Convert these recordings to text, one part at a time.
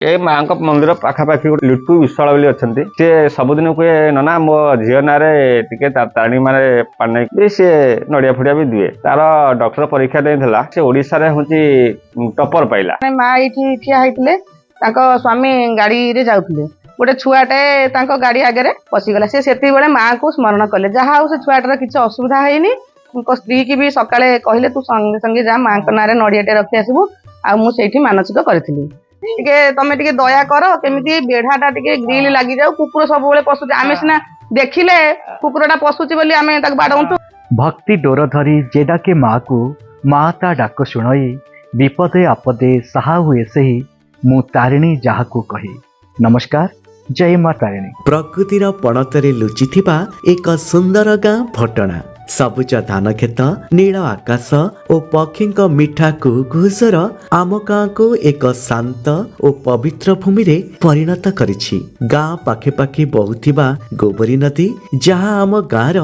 ଏ ମାଙ୍କ ମନ୍ଦିର ପାଖାପାଖି ଗୋଟେ ଲିଟୁ ବିଶ୍ୱାଳ ବୋଲି ଅଛନ୍ତି। ସିଏ ସବୁଦିନ କୁହେ, ନନା, ମୋ ଝିଅ ନାଁରେ ଟିକେ ତାରିଣୀ ମାନେ ପାଣି ବି ସିଏ ନଡିଆ ଫଡିଆ ବି ଦିଏ। ତାର ଡକ୍ଟର ପରୀକ୍ଷା ଦେଇଥିଲା, ସେ ଓଡିଶାରେ ହଉଛି ଟପର ପାଇଲା। ମାନେ ମା ଏଇଠି ଠିଆ ହେଇଥିଲେ, ତାଙ୍କ ସ୍ୱାମୀ ଗାଡିରେ ଯାଉଥିଲେ। ଗୋଟେ ଛୁଆଟେ ତାଙ୍କ ଗାଡି ଆଗରେ ପଶିଗଲା। ସେ ସେତିକିବେଳେ ମାଙ୍କୁ ସ୍ମରଣ କଲେ। ଯାହା ହଉ, ସେ ଛୁଆଟାର କିଛି ଅସୁବିଧା ହେଇନି। ତାଙ୍କ ସ୍ତ୍ରୀ କି ବି ସକାଳେ କହିଲେ, ତୁ ସଙ୍ଗେ ସଙ୍ଗେ ଯା, ମାଙ୍କ ନାଁରେ ନଡିଆଟେ ରଖି ଆସିବୁ। ଆଉ ମୁଁ ସେଇଠି ମାନସିକ କରିଥିଲି, ଟିକେ ତମେ ଟିକେ ଦୟା କର, କେମିତି ବେଢାଟା ଟିକେ ଗ୍ରିଲ ଲାଗିଯାଉ। କୁକୁର ସବୁବେଳେ ପଶୁଛି। ଆମେ ସିନା ଦେଖିଲେ କୁକୁରଟା ପଶୁଛି ବୋଲି ଆମେ ତାକୁ ବାଡଉଛୁ। ଭକ୍ତି ଡୋର ଧରି ଯେ ଡାକେ ମାକୁ, ମା ତା ଡାକ ଶୁଣଇ। ବିପଦେ ଆପଦେ ସାହା ହୁଏ ସେହି, ମୁଁ ତାରିଣୀ ଯାହାକୁ କହି। ନମସ୍କାର, ଜୟ ମା ତାରିଣୀ। ପ୍ରକୃତିର ପଣତରେ ଲୁଚିଥିବା ଏକ ସୁନ୍ଦର ଗାଁ ଭଟଣା। ସବୁଜ ଧାନକ୍ଷେତ, ନୀଳ ଆକାଶ ଓ ପକ୍ଷୀଙ୍କ ମିଠା କୁହୁ କୁହୁ ସ୍ୱର ଆମ ଗାଁକୁ ଏକ ଶାନ୍ତ ଓ ପବିତ୍ର ଭୂମିରେ ପରିଣତ କରିଛି। ଗାଁ ପାଖେ ପାଖେ ବହୁଥିବା ଗୋବରୀ ନଦୀ, ଯାହା ଆମ ଗାଁର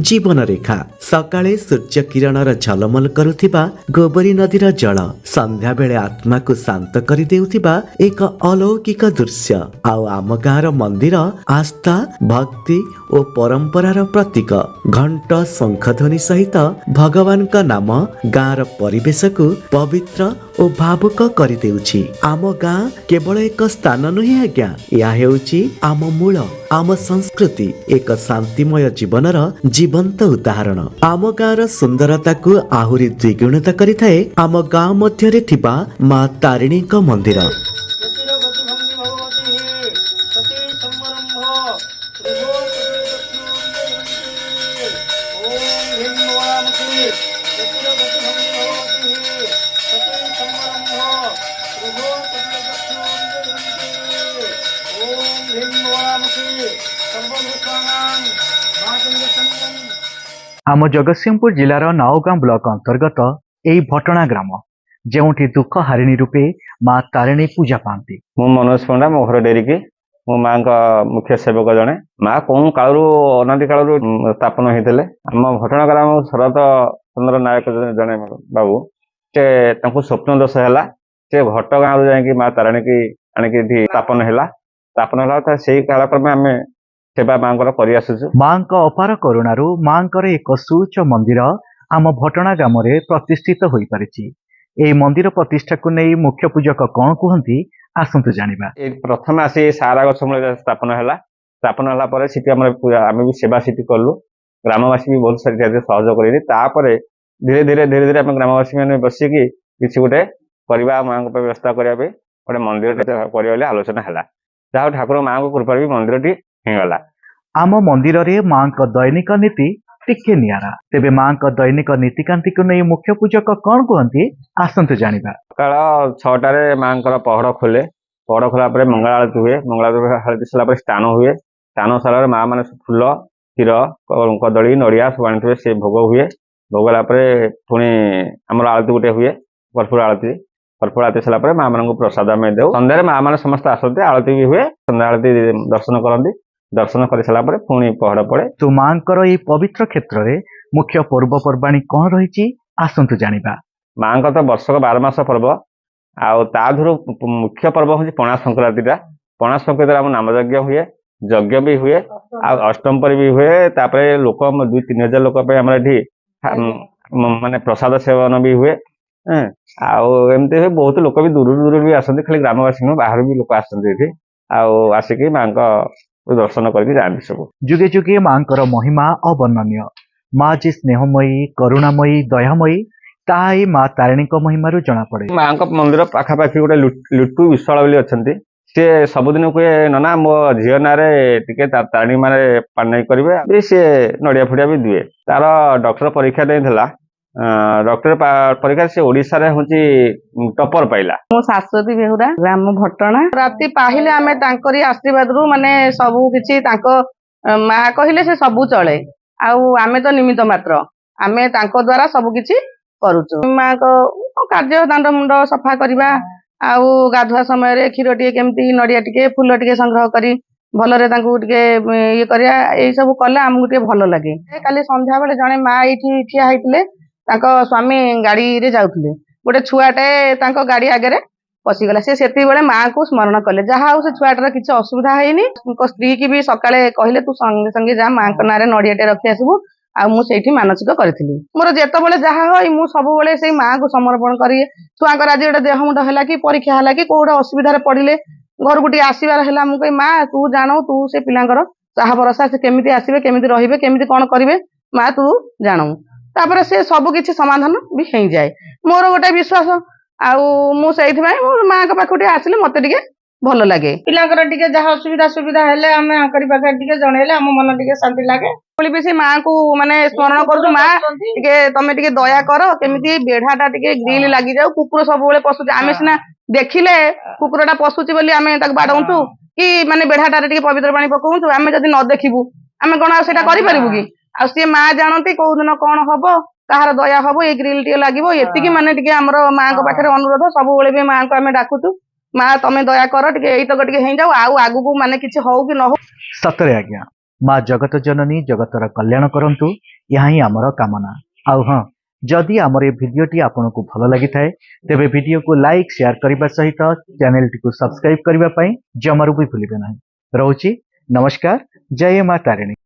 ଜୀବନ ରେଖା। ସକାଳେ ସୂର୍ଯ୍ୟ କିରଣର ଝଲମଲ କରୁଥିବା ଗୋବରୀ ନଦୀର ଜଳ ସନ୍ଧ୍ୟାବେଳେ ଆତ୍ମାକୁ ଶାନ୍ତ କରିଦେଉଥିବା ଏକ ଅଲୌକିକ ଦୃଶ୍ୟ। ଆଉ ଆମ ଗାଁର ମନ୍ଦିର ଆସ୍ଥା, ଭକ୍ତି ଓ ପରମ୍ପରାର ପ୍ରତୀକ। ଘଣ୍ଟ ଶଙ୍ଖଧ୍ୱନି ସହିତ ଭଗବାନଙ୍କ ନାମ ଗାଁର ପରିବେଶକୁ ପବିତ୍ର ଓ ଭାବୁକ କରିଦେଉଛି। ଆମ ଗାଁ କେବଳ ଏକ ସ୍ଥାନ ନୁହେଁ ଆଜ୍ଞା, ଏହା ହେଉଛି ଆମ ମୂଳ, ଆମ ସଂସ୍କୃତି, ଏକ ଶାନ୍ତିମୟ ଜୀବନର ଜୀବନ୍ତ ଉଦାହରଣ। ଆମ ଗାଁର ସୁନ୍ଦରତାକୁ ଆହୁରି ଦ୍ୱିଗୁଣିତ କରିଥାଏ ଆମ ଗାଁ ମଧ୍ୟରେ ଥିବା ମା ତାରିଣୀଙ୍କ ମନ୍ଦିର। ଆମ ଜଗତସିଂହପୁର ଜିଲ୍ଲାର ନାଉଗାଁ ବ୍ଲକ ଅନ୍ତର୍ଗତ ଏଇ ଭଟଣା ଗ୍ରାମ, ଯେଉଁଠି ଦୁଃଖ ହାରିଣୀ ରୂପେ ମା ତାରିଣୀ ପୂଜା ପାଆନ୍ତି। ମୁଁ ମନୋଜ ପଣ୍ଡା, ମୋ ଘର ଡେରିକି। ମୁଁ ମାଙ୍କ ମୁଖ୍ୟ ସେବକ ଜଣେ। ମା କୋଉ କାଳରୁ, ଅନାଦି କାଳରୁ ସ୍ଥାପନ ହେଇଥିଲେ। ଆମ ଘଟଣା ଗ୍ରାମ ଶରତ ଚନ୍ଦ୍ର ନାୟକ ଜଣେ ବାବୁ, ସେ ତାଙ୍କୁ ସ୍ୱପ୍ନ ଦୋଷ ହେଲା। ସେ ଘଟଗାଁରୁ ଯାଇକି ମା ତାରିଣୀକି ଆଣିକି ଏଠି ସ୍ଥାପନ ହେଲା। ସ୍ଥାପନ ହେଲା ତ ସେଇ କାଳକ୍ରମେ ଆମେ ସେବା ମାଙ୍କର କରି ଆସୁଛୁ। ମାଙ୍କ ଅପାର କରୁଣାରୁ ମାଙ୍କର ଏକ ସୁଉଚ୍ଚ ମନ୍ଦିର ଆମ ଭଟଣା ଗ୍ରାମରେ ପ୍ରତିଷ୍ଠିତ ହୋଇପାରିଛି। ଏହି ମନ୍ଦିର ପ୍ରତିଷ୍ଠାକୁ ନେଇ ମୁଖ୍ୟ ପୂଜକ କଣ କୁହନ୍ତି, ଆସନ୍ତୁ ଜାଣିବା। ଏଇ ପ୍ରଥମେ ଆସି ସାରା ଗଛ ମୂଳରେ ସ୍ଥାପନ ହେଲା। ସ୍ଥାପନ ହେଲା ପରେ ସେଠି ଆମର ଆମେ ବି ସେବା ସେଠି କଲୁ। ଗ୍ରାମବାସୀ ବି ବହୁତ ସେଠି ସହଯୋଗ କରିଲେ। ତାପରେ ଧୀରେ ଧୀରେ ଧୀରେ ଧୀରେ ଆମେ ଗ୍ରାମବାସୀ ମାନେ ବସିକି କିଛି ଗୋଟେ କରିବା, ମାଙ୍କ ପାଇଁ ବ୍ୟବସ୍ଥା କରିବା ପାଇଁ ଗୋଟେ ମନ୍ଦିର କରିବା ବୋଲି ଆଲୋଚନା ହେଲା। ଯାହା ହଉ, ଠାକୁର ମାଙ୍କ କୃପାରେ ବି ମନ୍ଦିରଟି ହେଇଗଲା। ଆମ ମନ୍ଦିରରେ ମାଙ୍କ ଦୈନିକ ନୀତି ଟିକେ ନିଆରା। ତେବେ ମାଙ୍କ ଦୈନିକ ନୀତିକାନ୍ତିକୁ ନେଇ ମୁଖ୍ୟ ପୂଜକ କଣ କୁହନ୍ତି, ଆସନ୍ତୁ ଜାଣିବା। ସକାଳ 6ଟାରେ ମାଙ୍କର ପହଡ ଖୋଲେ। ପହଡ ଖୋଲା ପରେ ମଙ୍ଗଳ ଆଳତି ହୁଏ। ମଙ୍ଗଳ ଆଳତି ସାରିଲା ପରେ ସ୍ନାନ ହୁଏ। ସ୍ନାନ ସାରିଲା ପରେ ମା ମାନେ ଫୁଲ, କ୍ଷୀର, କଦଳୀ, ନଡିଆ ସବୁ ଆଣିଥିବେ, ସେ ଭୋଗ ହୁଏ। ଭୋଗ ହେଲା ପରେ ପୁଣି ଆମର ଆଳତି ଗୋଟେ ହୁଏ, କର୍ପୂର ଆଳତି। କର୍ପୂର ଆଳତି ସାରିଲା ପରେ ମା ମାନଙ୍କୁ ପ୍ରସାଦ ଆମେ ଦେଉ। ସନ୍ଧ୍ୟାରେ ମା ମାନେ ସମସ୍ତେ ଆସନ୍ତି, ଆଳତି ବି ହୁଏ। ସନ୍ଧ୍ୟା ଆଳତି ଦର୍ଶନ କରନ୍ତି। ଦର୍ଶନ କରି ସାରିଲା ପରେ ପୁଣି ପହଡ ପଡେ। ତ ମାଙ୍କର ଏହି ପବିତ୍ର କ୍ଷେତ୍ରରେ ମୁଖ୍ୟ ପର୍ବପର୍ବାଣୀ କଣ ରହିଛି, ଆସନ୍ତୁ ଜାଣିବା। ମାଙ୍କ ତ ବର୍ଷକ 12 ମାସ ପର୍ବ, ଆଉ ତା ଦେହରୁ ମୁଖ୍ୟ ପର୍ବ ହଉଛି ପଣା ସଂକ୍ରାନ୍ତିଟା। ପଣା ସଂକ୍ରାନ୍ତିରେ ଆମ ନାମଯଜ୍ଞ ହୁଏ, ଯଜ୍ଞ ବି ହୁଏ, ଆଉ ଅଷ୍ଟମ ପରି ବି ହୁଏ। ତାପରେ ଲୋକ 2-3 ହଜାର ଲୋକ ପାଇଁ ଆମର ଏଠି ମାନେ ପ୍ରସାଦ ସେବନ ବି ହୁଏ। ଆଉ ଏମିତି ହୁଏ। ବହୁତ ଲୋକ ବି ଦୂରରୁ ଦୂରରୁ ବି ଆସନ୍ତି। ଖାଲି ଗ୍ରାମବାସୀ ନୁହଁ, ବାହାରୁ ବି ଲୋକ ଆସନ୍ତି ଏଠି, ଆଉ ଆସିକି ମାଙ୍କ ଦର୍ଶନ କରିକି ଯାଆନ୍ତି ସବୁ। ଯୁଗେ ଯୁଗେ ମାଙ୍କର ମହିମା ଅବର୍ଣ୍ଣନୀୟ। ମା ଯେ ସ୍ନେହମୟୀ, କରୁଣାମୟୀ, ଦୟାମୟୀ, ତାହା ହିଁ ମା ତାରିଣୀଙ୍କ ମହିମାରୁ ଜଣାପଡେ। ମାଙ୍କ ମନ୍ଦିର ପାଖାପାଖି ଗୋଟେ ଲିଟୁ ବିଶ୍ୱାଳ ବୋଲି ଅଛନ୍ତି। ସିଏ ସବୁଦିନ କୁହେ, ନନା, ମୋ ଝିଅ ନାଁରେ ଟିକେ ତାରିଣୀ ମାନେ ପାଣି କରିବେ ବି ସିଏ ନଡିଆ ଫଡିଆ ବି ଦିଏ। ତାର ଡକ୍ଟର ପରୀକ୍ଷା ଦେଇଥିଲା, ଡକ୍ଟର ପରୀକ୍ଷା ସେ ଓଡିଶାରେ ହଉଛି ଟପର ପାଇଲା। ମୁଁ ଶାଶ୍ୱତୀ ବେହୁରା, ଗ୍ରାମ ଭଟଣା। ରାତି ପାହିଲେ ଆମେ ତାଙ୍କରି ଆଶୀର୍ବାଦରୁ ମାନେ ସବୁ କିଛି, ତାଙ୍କ ମା କହିଲେ ସେ ସବୁ ଚଳେ। ଆଉ ଆମେ ତ ନିମିତ୍ତ ମାତ୍ର। ଆମେ ତାଙ୍କ ଦ୍ଵାରା ସବୁ କିଛି କରୁଛୁ। ମାଙ୍କ କାର୍ଯ୍ୟ ଦାଣ୍ଡ ମୁଣ୍ଡ ସଫା କରିବା, ଆଉ ଗାଧୁଆ ସମୟରେ କ୍ଷୀର ଟିକେ କେମିତି, ନଡିଆ ଟିକେ, ଫୁଲ ଟିକେ ସଂଗ୍ରହ କରି ଭଲରେ ତାଙ୍କୁ ଟିକେ ଇଏ କରିବା, ଏଇ ସବୁ କଲେ ଆମକୁ ଟିକେ ଭଲ ଲାଗେ। କାଲି ସନ୍ଧ୍ୟା ବେଳେ ଜଣେ ମା ଏଇଠି ଠିଆ ହେଇଥିଲେ, ତାଙ୍କ ସ୍ୱାମୀ ଗାଡିରେ ଯାଉଥିଲେ। ଗୋଟେ ଛୁଆଟେ ତାଙ୍କ ଗାଡି ଆଗରେ ପଶିଗଲା। ସେ ସେତିକିବେଳେ ମାଆଙ୍କୁ ସ୍ମରଣ କଲେ। ଯାହା ହଉ ସେ ଛୁଆଟାର କିଛି ଅସୁବିଧା ହେଇନି। ତାଙ୍କ ସ୍ତ୍ରୀ କି ବି ସକାଳେ କହିଲେ ତୁ ସଙ୍ଗେ ସଙ୍ଗେ ଯା ମାଙ୍କ ନାଁରେ ନଡିଆଟେ ରଖି ଆସିବୁ। ଆଉ ମୁଁ ସେଇଠି ମାନସିକ କରିଥିଲି। ମୋର ଯେତେବେଳେ ଯାହା হয় ମୁଁ ସବୁବେଳେ ସେଇ ମାଆଙ୍କୁ ସମର୍ପଣ କରି, ଛୁଆଙ୍କର ଆଜି ଗୋଟେ ଦେହ ମୁଣ୍ଡ ହେଲା କି ପରୀକ୍ଷା ହେଲା କି କୋଉ ଗୋଟେ ଅସୁବିଧାରେ ପଡିଲେ ଘରକୁ ଟିକେ ଆସିବାର ହେଲା, ମୁଁ କହି ମା ତୁ ଜାଣୁ, ତୁ ସେ ପିଲାଙ୍କର ସାହା ଭରସା, ସେ କେମିତି ଆସିବେ, କେମିତି ରହିବେ, କେମିତି କଣ କରିବେ, ମା ତୁ ଜାଣୁ। ତାପରେ ସେ ସବୁ କିଛି ସମାଧାନ ବି ହେଇଯାଏ। ମୋର ଗୋଟେ ବିଶ୍ୱାସ, ଆଉ ମୁଁ ସେଇଥିପାଇଁ ମୁଁ ମାଙ୍କ ପାଖକୁ ଟିକେ ଆସିଲେ ମତେ ଟିକେ ଭଲ ଲାଗେ। ପିଲାଙ୍କର ଟିକେ ଯାହା ଅସୁବିଧା ସୁବିଧା ହେଲେ ଆମେ ଆଙ୍କରି ପାଖରେ ଟିକେ ଜଣେଇଲେ ଆମ ମନ ଟିକେ ଶାନ୍ତି ଲାଗେ। ପୁଣି ବି ସେ ମାଙ୍କୁ ମାନେ ସ୍ମରଣ କରୁଛୁ, ମା ଟିକେ ତମେ ଟିକେ ଦୟା କର, କେମିତି ବେଢା ଟା ଟିକେ ଗ୍ରିଲ ଲାଗିଯାଉ, କୁକୁର ସବୁବେଳେ ପଶୁଛି। ଆମେ ସିନା ଦେଖିଲେ କୁକୁର ଟା ପଶୁଛି ବୋଲି ଆମେ ତାକୁ ବାଡଉଛୁ କି ମାନେ ବେଢାଟାରେ ଟିକେ ପବିତ୍ର ପାଣି ପକଉଛୁ। ଆମେ ଯଦି ନ ଦେଖିବୁ ଆମେ କଣ ଆଉ ସେଇଟା କରିପାରିବୁ କି? ଆଉ ସିଏ ମା ଜାଣନ୍ତି କୋଉ ଦିନ କଣ ହବ, କାହାର ଦୟା ହବ, ଏଇ ଗ୍ରିଲ ଟିକେ ଲାଗିବ। ଏତିକି ମାନେ ଟିକେ ଆମର ମାଙ୍କ ପାଖରେ ଅନୁରୋଧ। ସବୁବେଳେ ବି ମାଙ୍କୁ ଆମେ ଡାକୁଛୁ, ମା ତମେ ଦୟା କର ଟିକେ, ଏଇତକ ଟିକେ ହେଇଯାଉ, ଆଉ ଆଗକୁ ମାନେ କିଛି ହଉ କି ନ ହଉ। ସତରେ ଆଜ୍ଞା, ମା ଜଗତ ଜନନୀ ଜଗତର କଲ୍ୟାଣ କରନ୍ତୁ, ଏହା ହିଁ ଆମର କାମନା। ଆଉ ହଁ, ଯଦି ଆମର ଏ ଭିଡ଼ିଓଟି ଆପଣଙ୍କୁ ଭଲ ଲାଗିଥାଏ, ତେବେ ଭିଡ଼ିଓକୁ ଲାଇକ୍, ସେୟାର କରିବା ସହିତ ଚ୍ୟାନେଲଟିକୁ ସବସ୍କ୍ରାଇବ କରିବା ପାଇଁ ଜମାରୁ ବି ଭୁଲିବେ ନାହିଁ। ରହୁଛି, ନମସ୍କାର, ଜୟ ମା ତାରିଣୀ।